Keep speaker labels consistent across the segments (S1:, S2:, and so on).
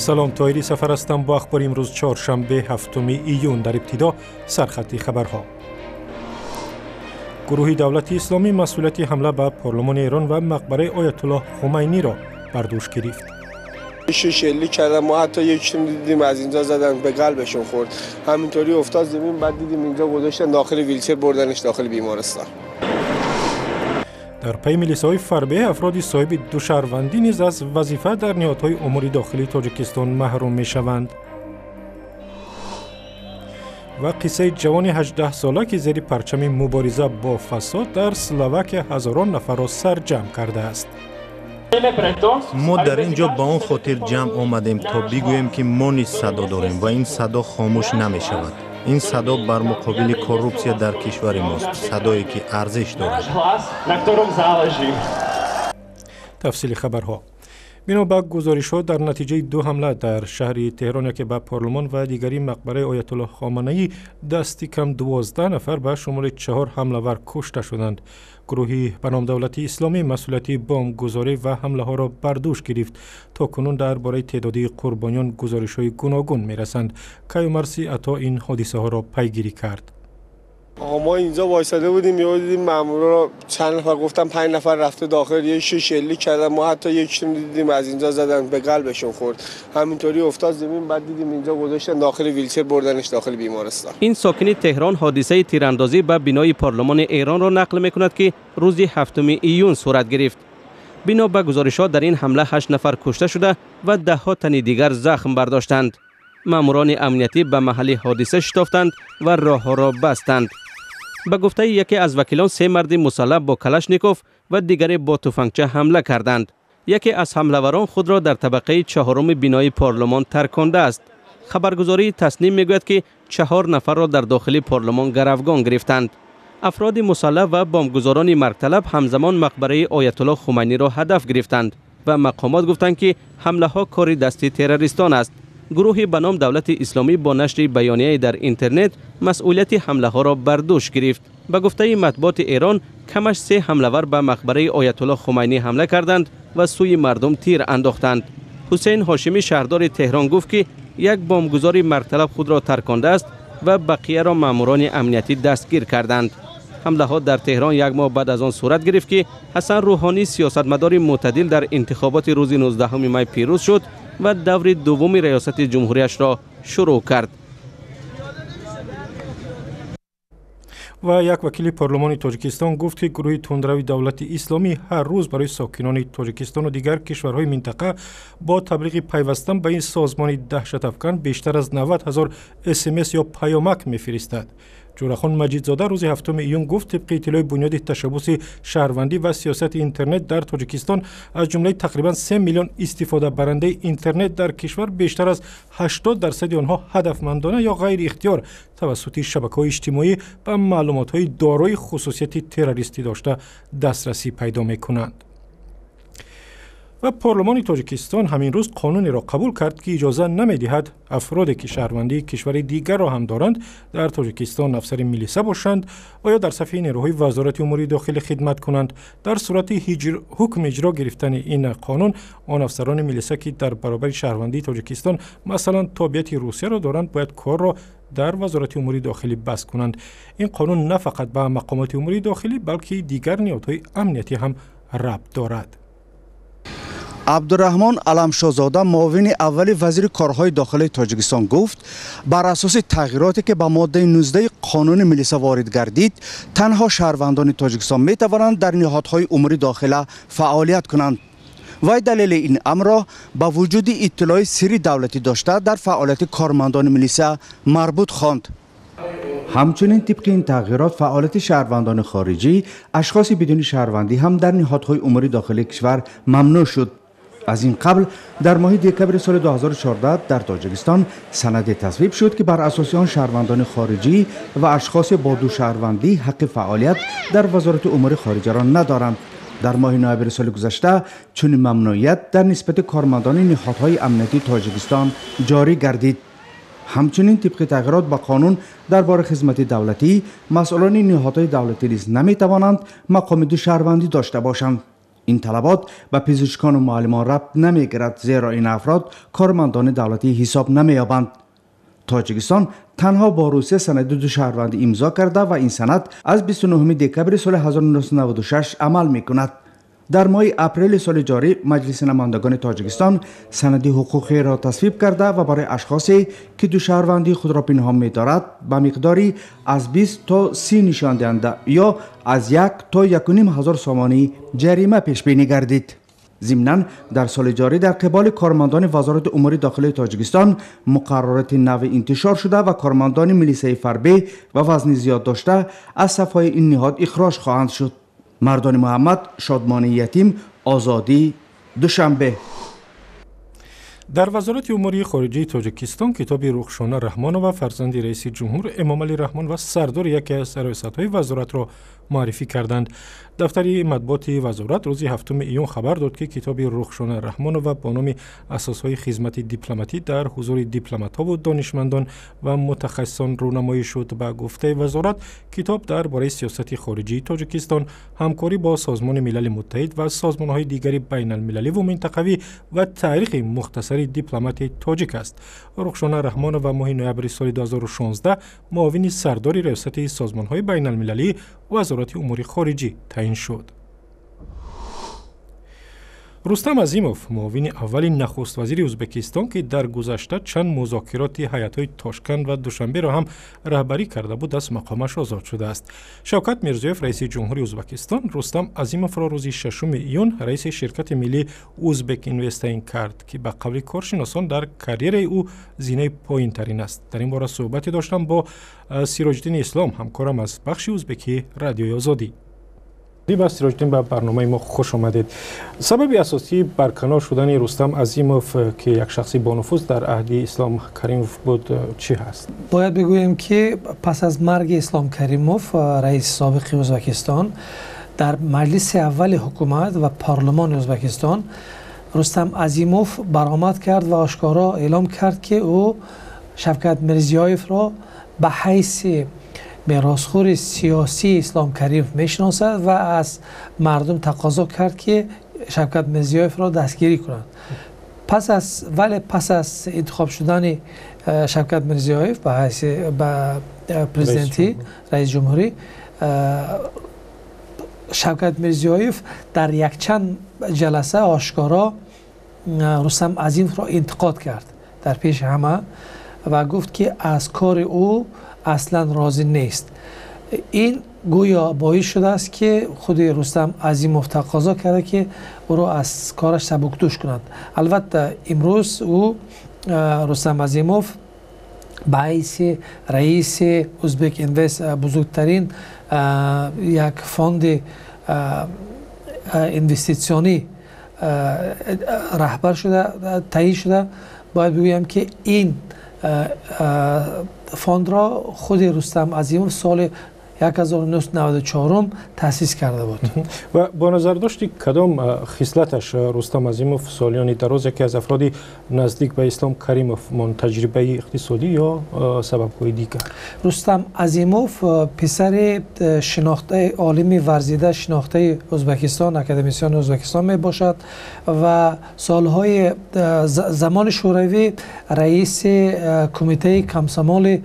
S1: Салом, Тоҳири Сафар ҳастам бо ахбори имрӯз чоршанбе, 7 июн. Дар ибтидо сархати хабарҳо. Гурӯҳи давлати исломӣ масъулияти ҳамла ба парлумони Эрон ва мақбараи Оятуллоҳ Хумайниро бар дӯш гирифт.
S2: شلیک کردن، ما حتی یک دیدیم از اینجا زدن به قلبشون خورد، همینطوری افتاد زمین. بعد دیدیم اینجا گذاشتن داخل ویلچر، بردنش داخل بیمارستان.
S1: Дар пайи милисаҳои фарбеҳ афроди соҳиби ду шаҳрвандӣ низ аз вазифа дар ниҳодҳои умури дохилии Тоҷикистон маҳрум мешаванд. Ва қиссаи ҷавони 18-сола, ки зери парчами мубориза бо фасод дар Словакия ҳазорон нафарро сарҷамъ кардааст.
S3: Мо дар ин ҷо ба он хотир ҷамъ омадем, то бигӯем, ки мо низ садо дорем ва ин садо хомӯш намешавад. Ин садо бар муқобили коррупсия дар кишвари мост, садое ки арзиш дорад.
S1: Тафсили хабарҳо. Бино ба гузоришҳо, дар натиҷаи ду ҳамла дар шаҳри Теҳрон, яке ба парлумон ва дигари мақбараи Оятуллоҳ Хоманаӣ, дасти кам 12 нафар, ба шумоли чаҳор ҳамлавар, кушта шуданд. Гурӯҳи ба ном давлати исломӣ масъулияти бомбгузорӣ ва ҳамлаҳоро бар дӯш гирифт. То кунун дар бораи теъдоди қурбониён гузоришҳои гуногун мерасанд. Каюмарси Ато ин ҳодисаҳоро пайгирӣ кард.
S2: آقا، ما اینجا وایساده بودیم، یهو دیدیم مامورا چند نفر، گفتم 5 نفر، رفته داخل، یه شلیک کردن. ما حتی یک دیدیم از اینجا زدن به قلبشون خورد، همینطوری افتاد زمین. بعد دیدیم اینجا گذاشتن داخل ویلچر، بردنش داخل بیمارستان.
S4: این ساکن تهران حادثه تیراندازی به بنای پارلمان ایران را نقل میکند که روز 7 июн сурат гирифт. бино ба гузоришҳо, дар ин ҳамла ҳашт нафар кушта шуда ва даҳҳо тани дигар захм бардоштанд. Маъмурони амниятӣ ба маҳалли ҳодиса шитофтанд ва роҳҳоро бастанд. Ба гуфтаи яке аз вакилон, се марди мусаллаҳ бо Калашников ва дигаре бо туфангча ҳамла карданд. Яке аз ҳамлаварон худро дар табақаи чаҳоруми бинои парлумон таркондааст. Хабаргузории Тасним мегӯяд, ки чаҳор нафарро дар дохили парлумон гаравгон гирифтанд. Афроди мусаллаҳ ва бомбгузорони маргталаб ҳамзамон мақбараи Оятуллоҳ Хумайниро ҳадаф гирифтанд ва мақомот гуфтанд, ки ҳамлаҳо кори дасти террористон аст. Гурӯҳи ба ном давлати исломӣ бо нашри баёнияе дар интернет масъулияти ҳамлаҳоро бар дӯш гирифт. Ба гуфтаи матбуоти Эрон, камаш се ҳамлавар ба мақбараи Оятуллоҳ Хумайнӣ ҳамла карданд ва сӯи мардум тир андохтанд. Ҳусейн Ҳошимӣ, шаҳрдори Теҳрон, гуфт, ки як бомбгузори маргталаб худро таркондааст ва бақияро маъмурони амниятӣ дастгир карданд. Ҳамлаҳо дар Теҳрон як моҳ баъд аз он сурат гирифт, ки Ҳасан Рӯҳонӣ, сиёсатмадори мӯътадил, дар интихоботи рӯзи 19 май пирӯз шуд ва даври дуввуми раёсати ҷумҳурияшро шурӯъ кард.
S1: Ва як вакили парлумони Тоҷикистон гуфт, ки гурӯҳи тундрави давлати исломӣ ҳар рӯз барои сокинони Тоҷикистону дигар кишварҳои минтақа бо таблиғи пайвастан ба ин созмони даҳшатафкан бештар аз 90 ҳазор СМС ё паёмак мефиристад. Ҷӯрахон Маҷидзода рӯзи 7 июн гуфт, тибқи иттилои Бунёди ташаббуси шаҳрвандӣ ва сиёсати интернет дар Тоҷикистон, аз ҷумлаи тақрибан 3 миллион истифодабарандаи интернет дар кишвар бештар аз 80 дарсади онҳо ҳадафмандона ё ғайриихтиёр тавассути шабакаҳои иҷтимоӣ ба маълумотҳои дорои хусусияти террористӣ дошта дастрасӣ пайдо мекунанд. Ва парлумони Тоҷикистон ҳамин рӯз қонунеро қабул кард, ки иҷоза намедиҳад афроде, ки шаҳрвандии кишвари дигарро ҳам доранд, дар Тоҷикистон афсари милиса бошанд ва ё дар сафи нерӯҳои Вазорати умури дохилӣ хидмат кунанд. Дар сурати ҳукм иҷро гирифтани ин қонун, он афсарони милиса, ки дар баробари шаҳрвандии Тоҷикистон, масалан, тобеияти Русияро доранд, бояд корро дар Вазорати умури дохилӣ бас кунанд. Ин қонун на фақат ба мақомоти умури дохилӣ, балки дигар ниҳодҳои амниятӣ ҳам рабт дорад.
S5: Абдураҳмон Аламшозода, муовини аввали вазири корҳои дохилии Тоҷикистон, гуфт, бар асоси тағйироте, ки ба моддаи 19 қонуни милиса ворид гардид, танҳо шаҳрвандони Тоҷикистон метавонанд дар ниҳодҳои умури дохила фаъолият кунанд. Вай далели ин амрро ба вуҷуди иттилои сирри давлатӣ дошта дар фаъолияти кормандони милиса марбут хонд. Ҳамчунин, тибқи ин тағйирот, фаъолияти шаҳрвандони хориҷӣ, ашхоси бидуни шаҳрвандӣ ҳам дар ниҳодҳои умури дохилии кишвар мамнӯъ шуд. Аз ин қабл дар моҳи декабри соли 2014 дар Тоҷикистон санаде тасвиб шуд, ки бар асоси он шаҳрвандони хориҷӣ ва ашхоси бо ду шаҳрвандӣ ҳаққи фаъолият дар Вазорати умури хориҷаро надоранд. Дар моҳи ноябри соли гузашта чунин мамнӯият дар нисбати кормандони ниҳодҳои амниятии Тоҷикистон ҷорӣ гардид. Ҳамчунин, тибқи тағйирот ба қонун дар бораи хизмати давлатӣ, масъулони ниҳодҳои давлатӣ низ наметавонанд мақоми ду шаҳрвандӣ дошта бошанд. Ин талабот ба пизишкону муаллимон рабт намегирад, зеро ин афрод кормандони давлатӣ ҳисоб намеёбанд. Тоҷикистон танҳо бо Русия санади ду шаҳрвандӣ имзо карда ва ин санад аз 29 декабри соли 1996 амал мекунад. Дар моҳи апрели соли ҷорӣ Маҷлиси намояндагони Тоҷикистон санади ҳуқуқиро тасвиб карда ва барои ашхосе ки ду шаҳрвандии худро пинҳон медорад ба миқдори аз 20 то 30 нишондиҳанда ё аз 1 то 1,5 ҳазор сомонӣ ҷарима пешбинӣ гардид. Зимнан дар соли ҷорӣ дар қиболи кормандони Вазорати умури дохилии Тоҷикистон муқаррароти нави интишор шуда ва кормандони милисаи фарбӣ ва вазни зиёд дошта аз сафҳои ин ниҳод ихроҷ хоҳанд шуд. Мардони Муҳаммад, Шодмони Ятим, Озодӣ, Душанбе.
S1: Дар Вазорати умури хориҷии Тоҷикистон китоби Рухшона Раҳмонова, фарзанди раиси ҷумҳур Эмомалӣ Раҳмон ва сардори яке аз раёсатҳои вазоратро муаррифӣ карданд. Дафтари матбуоти вазорат рӯзи 7 июн хабар дод, ки китоби Рухшона Раҳмонова бо номи «Асосҳои хизмати дипломатӣ» дар ҳузури дипломатҳову донишмандон ва мутахассисон рӯнамоӣ шуд. Ба гуфтаи вазорат, китоб дар бораи сиёсати хориҷии Тоҷикистон, ҳамкорӣ бо Созмони Милали Муттаҳид ва созмонҳои дигари байналмилаливу минтақавӣ ва таърихи мухтасари дипломати тоҷик аст. Рухшона Раҳмонова моҳи ноябри соли 2016 муовини сардори раёсати созмонҳои байналмилалии Вазорати умури хориҷӣ таъин шуд. Рустам Азимов, муовини аввали нахуствазири Ӯзбекистон, ки дар гузашта чанд музокироти ҳайатҳои Тошканд ва Душанберо ҳам раҳбарӣ карда буд, аз мақомаш озод шудааст. Шавкат Мирзиёев, раиси ҷумҳури Ӯзбекистон, Рустам Азимовро рӯзи 6 июн раиси ширкати миллии Узбек Инвест таъин кард, ки ба қавли коршиносон дар карьераи ӯ зинаи поинтарин аст. Дар ин бора суҳбате доштам бо Сироҷиддини Ислом, ҳамкорам аз бахши узбекии Радиои Озодӣ. Ба Сироҷиддин, ба барномаи мо хуш омадед. Сабаби асосии барканор шудани Рустам Азимов, ки як шахси бонуфуз дар аҳди Ислом Каримов буд, чӣ ҳаст?
S6: Бояд бигӯем, ки пас аз марги Ислом Каримов, раиси собиқи Ӯзбекистон, дар маҷлиси аввали ҳукумат ва парлумони Ӯзбекистон Рустам Азимов баромад кард ва ошкоро эълом кард, ки ӯ Шавкат Мирзиёевро ба ҳайси меросхӯри сиёсии Ислом Каримов мешиносад ва аз мардум тақозо кард, ки Шавкат Мирзиёевро дастгирӣ кунанд. Пас аз вале пас аз интихоб шудани Шавкат Мирзиёев ба ҳайси ба президентӣ, раиси ҷумҳурӣ, Шавкат Мирзиёев дар якчанд ҷаласа ошкоро Рустам Азимовро интиқод кард дар пеши ҳама ва гуфт, ки аз кори ӯ аслан розӣ нест. Ин гӯё боис шудааст, ки худи Рустам Азимов тақозо карда, ки ӯро аз кораш сабукдӯш кунанд. Албатта, имрӯз ӯ, Рустам Азимов, ба ҳайси раиси Узбек Инвест, бузургтарин як фонди инвеститсионӣ раҳбар шуда таъин шуда. Бояд бигӯям, ки ин фондро худи Рустам Азимов соли 1994 таъсис карда буд.
S1: Ва бо назардошти кадом хислаташ Рустам Азимов солиёни дароз яке аз афроди наздик ба Ислом Каримов монд? Таҷрибаи иқтисодӣ ё сабабҳои дигар?
S6: Рустам Азимов писари шинохтаи олими варзида, шинохтаи Ӯзбекистон, академисиёни Ӯзбекистон мебошад ва солҳои замони Шӯравӣ раиси кумитаи комсомоли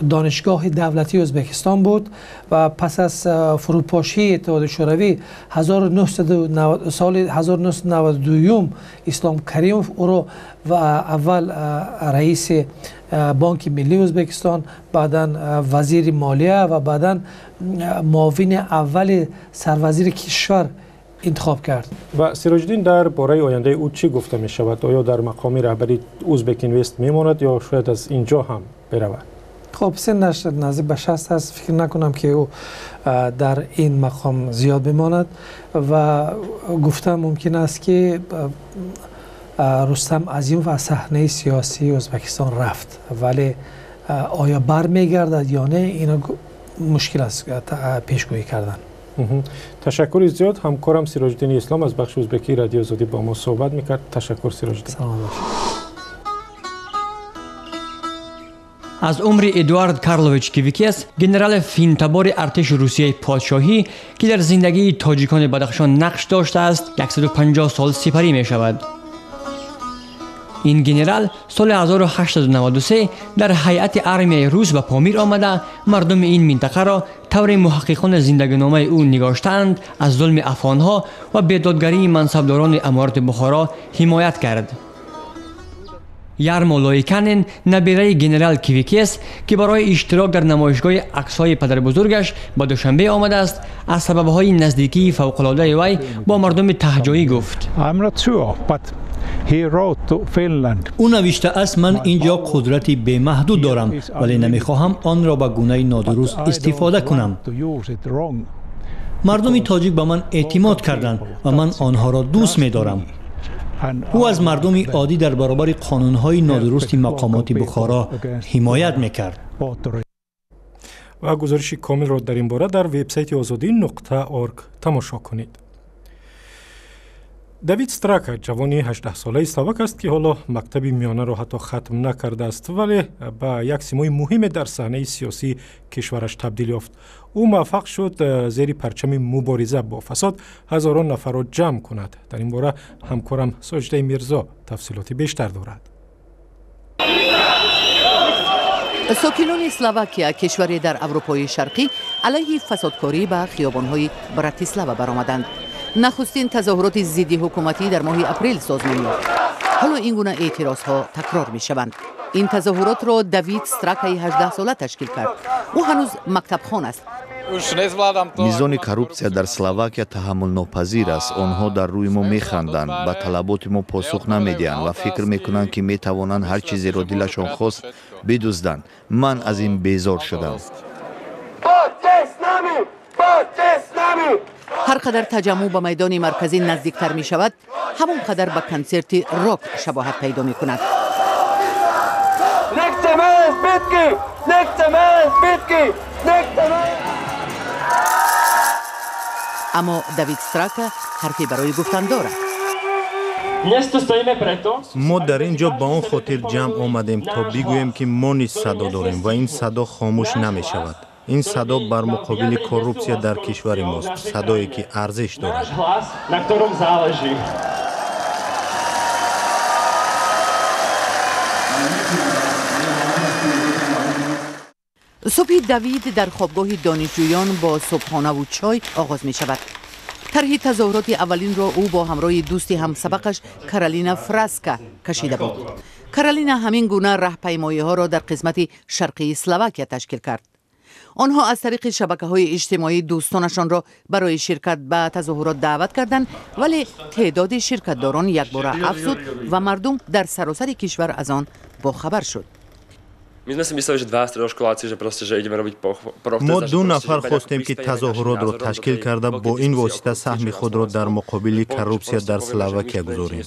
S6: донишгоҳи давлатии Ӯзбекистон буд ва пас аз фурӯпошии Иттиҳоди Шӯравӣ соли 1992 Ислом Каримов ӯро аввал раиси Бонки миллии Ӯзбекистон, баъдан вазири молия ва баъдан муовини аввали сарвазири кишвар интихоб кард.
S1: Ва Сироҷиддин, дар бораи ояндаи ӯ чӣ гуфта мешавад? Оё дар мақоми раҳбари Узбек Инвест мемонад ё шояд аз ин ҷо ҳам биравад?
S6: Хуб, синнаш наздик ба 60 аст. Фикр накунам, ки ӯ дар ин мақом зиёд бимонад ва гуфта мумкин аст, ки Рустам Азимов аз саҳнаи сиёсии Ӯзбекистон рафт, вале оё бармегардад ё не, ино мушкил аст пешгӯӣ кардан.
S1: Ташаккури зиёд. Ҳамкорам Сироҷиддини Ислом аз бахши узбекии Радиои Озодӣ бо мо суҳбат мекард. Ташаккур, Сироҷиддин.
S6: Саломат бошед.
S7: Аз умри Эдуард Карлович Кивикес, генерали финтабори артиши Русияи подшоҳӣ, ки дар зиндагии тоҷикони Бадахшон нақш доштааст, 150 сол сипарӣ мешавад. Ин генерал соли 1893 дар ҳайати армияи рус ба Помир омада, мардуми ин минтақаро тавре муҳаққиқони зиндагиномаи ӯ нигоштаанд, аз зулми афғонҳо ва бедодгарии мансабдорони аморати Бухоро ҳимоят кард. Ярмо Лоиканен, набираи генерал Кивикес, ки барои иштирок дар намоишгоҳи аксҳои падарбузургаш ба Душанбе омадааст, аз сабабҳои наздикии фавқулодаи вай бо мардуми таҳҷоӣ гуфт.
S8: Ӯ навиштааст: ман ин ҷо қудрати бемаҳдуд дорам, вале намехоҳам онро ба гунаи нодуруст истифода кунам. Мардуми тоҷик ба ман эътимод карданд ва ман онҳоро дӯст медорам. Ӯ аз мардуми оддӣ дар баробари қонунҳои нодурусти мақомоти Бухоро ҳимоят мекард.
S1: Ва гузориши комилро дар ин бора дар вебсайти озодӣ.орг тамошо кунед. Давид Страка ҷавони 18-солаи словак аст, ки ҳоло мактаби миёнаро ҳатто хатм накардааст, вале ба як симои муҳиме дар саҳнаи сиёсии кишвараш табдил ёфт. Ӯ муваффақ шуд зери парчами мубориза бо фасод ҳазорон нафарро ҷамъ кунад. Дар ин бора ҳамкорам Соҷидаи Мирзо тафсилоти бештар дорад.
S9: Сокинони Словакия, кишваре дар Аврупои Шарқӣ, алайҳи фасодкорӣ ба хиёбонҳои Братислава баромаданд. Нахустин тазоҳуроти зидди ҳукуматӣ дар моҳи апрел созмон ёфт. Ҳоло ин гуна эътирозҳо такрор мешаванд. Ин тазоҳуротро Давид Стракаи 18-сола ташкил кард. Ӯ ҳанӯз мактабхон аст.
S10: Мизони коррупсия дар Словакия таҳаммулнопазир аст. Онҳо дар рӯи мо механданд, ба талаботи мо посух намедиҳанд ва фикр мекунанд, ки метавонанд ҳар чизеро дилашон хост бидузданд. Ман аз ин безор шудам.
S9: Ҳар қадар таҷаммӯъ ба майдони марказӣ наздиктар мешавад, ҳамон қадар ба консерти рок шабоҳат пайдо мекунад. Аммо Давид Страка ҳарфе барои гуфтан дорад.
S3: Мо дар ин ҷо ба он хотир ҷамъ омадем, то бигӯем, ки мо низ садо дорем ва ин садо хомӯш намешавад. Ин садо бар муқобили коррупсия дар кишвари мост, садое ки арзиш дорад.
S9: Субҳи Давид дар хобгоҳи донишҷӯён бо субҳонаву чой оғоз мешавад. Тарҳи тазоҳуроти аввалинро ӯ бо ҳамроҳи дӯсти ҳамсабақаш Каролина Фраска кашида буд. Каролина ҳамин гуна раҳпаймоиҳоро дар қисмати шарқии Словакия ташкил кард. Онҳо аз тариқи шабакаҳои иҷтимоӣ дӯстонашонро барои ширкат ба тазоҳурот даъват карданд, вале теъдоди ширкатдорон якбора афзуд ва мардум дар саросари кишвар аз он бохабар шуд.
S3: Мо ду нафар хостем, ки тазоҳуротро ташкил карда, бо ин восита саҳми худро дар муқобили коррупсия дар Словакия гузорем.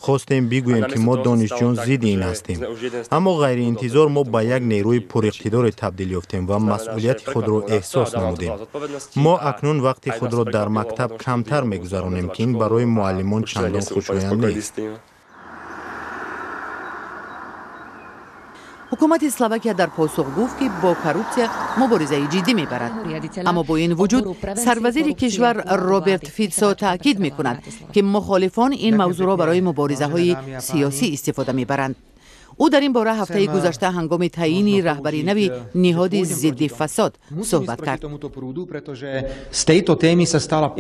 S3: Хостем бигӯем, ки мо донишҷӯён зидди ин ҳастем. Аммо ғайриинтизор мо ба як нерӯи пуриқтидоре табдил ёфтем ва масъулияти худро эҳсос намудем. Мо акнун вақти худро дар мактаб камтар мегузаронем, ки ин барои муаллимон чандон хушоянд нест.
S9: Ҳукумати Словакия дар посух гуфт, ки бо коррупсия муборизаи ҷиддӣ мебарад. Аммо бо ин вуҷуд сарвазири кишвар Роберт Фитсо таъкид мекунад, ки мухолифон ин мавзӯъро барои муборизаҳои сиёсӣ истифода мебаранд. Ӯ дар ин бора ҳафтаи гузашта ҳангоми таъйини раҳбари нави ниҳоди зидди фасод суҳбат кард.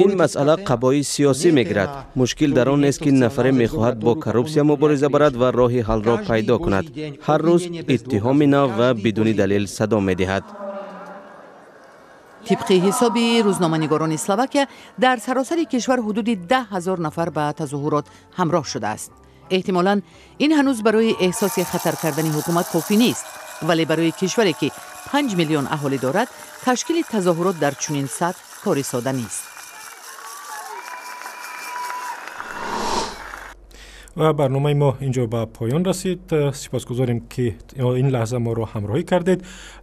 S4: Ин масъала қабои сиёсӣ мегирад. Мушкил дар он нест, ки нафаре мехоҳад бо коррупсия мубориза барад ва роҳи ҳалро пайдо кунад. Ҳар рӯз иттиҳоми нав ва бидуни далел садо медиҳад.
S9: Тибқи ҳисоби рӯзноманигорони Словакия, дар саросари кишвар ҳудуди 10 000 нафар ба тазоҳурот ҳамроҳ шудааст. Эҳтимолан ин ҳанӯз барои эҳсоси хатар кардани ҳукумат кофӣ нест, вале барои кишваре, ки 5 миллион аҳолӣ дорад, ташкили тазоҳурот дар чунин сатҳ кори сода нест.
S1: Ва барномаи мо инҷо ба поён расид. Сипосгузорем, ки ин лаҳза моро ҳамроҳӣ кардед.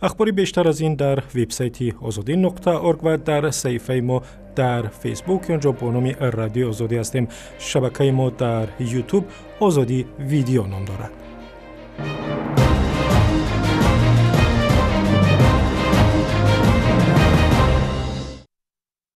S1: Ахбори бештар аз ин дар вебсайти озодӣ.орг ва дар саҳифаи мо дар Фейсбук, ки онҷо бо номи Радиои Озодӣ ҳастем. Шабакаи мо дар Ютуб Озодӣ Видео ном дорад.